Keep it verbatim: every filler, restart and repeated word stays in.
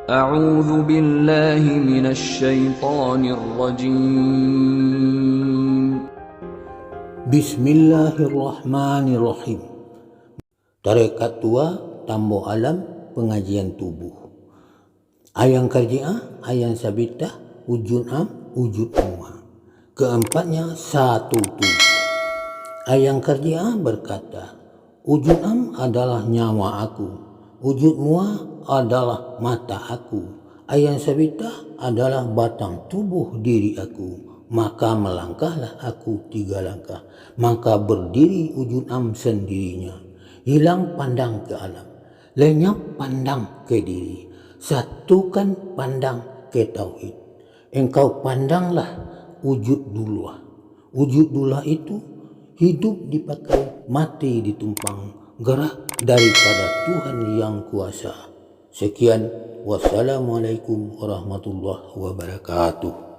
أعوذ بالله من الشيطان الرجيم. Bismillahirrahmanirrahim. Tarekat tua, tambok alam, pangajian tubuh. Ayang karjiah, ayang sabitah, wujud am, wujud muha. Keempatnya satu tubuh. Ayang karjiah berkata, "Wujud am adalah nyawa aku, wujud muha adalah mata aku, ayang sabitah adalah batang tubuh diri aku, maka melangkahlah aku tiga langkah, maka berdiri wujud am sendirinya." Hilang pandang ke alam, lenyap pandang ke diri, satukan pandang ke tauhid. Engkau pandanglah wujud dullah. Wujud dullah itu hidup dipakai, mati ditumpang, gerak daripada Tuhan Yang Kuasa. Sekian, wassalamualaikum warahmatullahi wabarakatuh.